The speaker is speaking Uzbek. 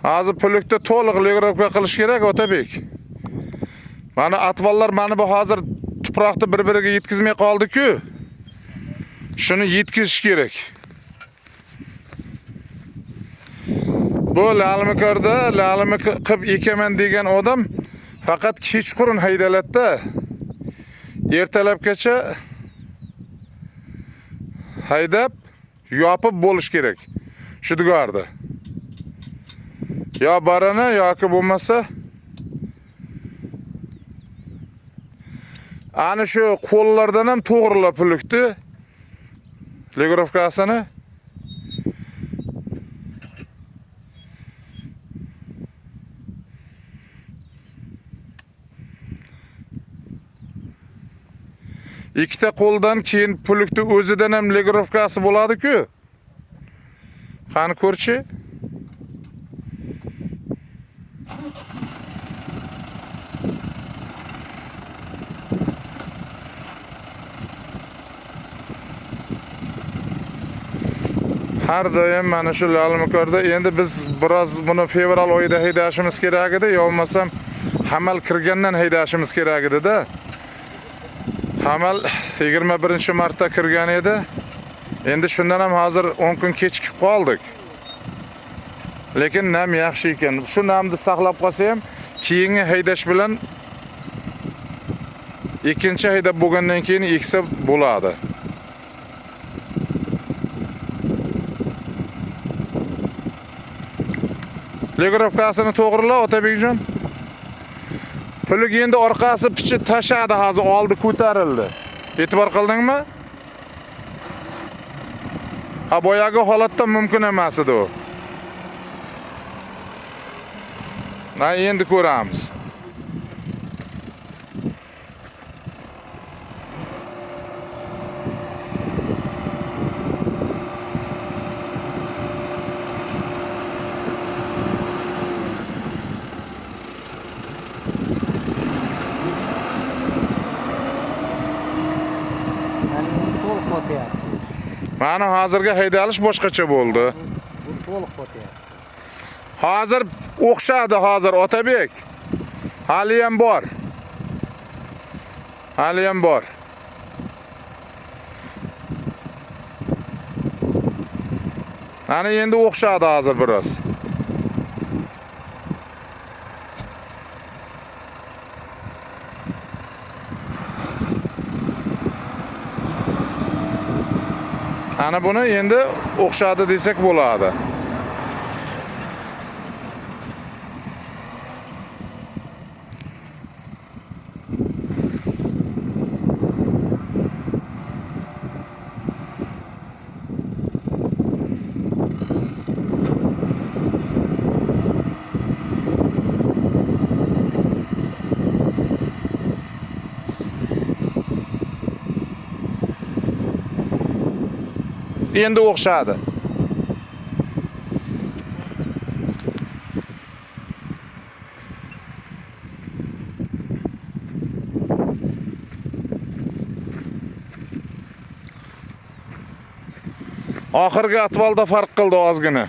Hozir pullikni to'liq legirovka qilish kerak, Otabek. Mana atvallar mana bu hozir tuproqni bir-biriga yetkazmay qoldi-ku. Shuni yetkazish kerak. Bu lalmikorda lalmi qilib ekaman degan odam faqat kechqurun haydaladida. Ertalabgacha haydab yopib bo'lish kerak shudgorni. Yo barana yoki bo'lmasa ana shu qo'llardan ham to'g'rilab pullikni legirovkasini. Ikkita qo'ldan keyin pullikni o'zidan ham legirovkasi bo'ladi-ku. Qani ko'rchi? Har doim mana shu lalmikorda endi biz biroz buni fevral oyida haydashimiz kerak edi, yo bo'lmasam hamal kirgandan haydashimiz kerak edi-da. Hamal 21-martda kirgan edi. Endi shundan ham hozir 10 kun kechikib qoldik. Lekin nam yaxshi ekan. Shu namni saqlab qolsa ham keyingi haydash bilan ikkinchi haydab bo'lgandan keyin eksa bo'ladi. Legirovkasini to'g'rila, Otabekjon. Pullik endi orqasi pichi tashadi, hozir oldi ko'tarildi. E'tibor qildingmi? Ha, boyagi holatda mumkin emas edi u. Na, endi ko'ramiz. To'liq botyapti. Mana hozirgi haydalish boshqacha bo'ldi. Bu to'liq botyapti. Hozir o'xshadi hozir Otabek. Hali ham bor. Hali ham bor. Mana endi o'xshadi hozir biroz. Ana buni endi o'xshadi desak bo'ladi. Endi o'xshadi. Oxirgi atvalda farq qildi ozgina.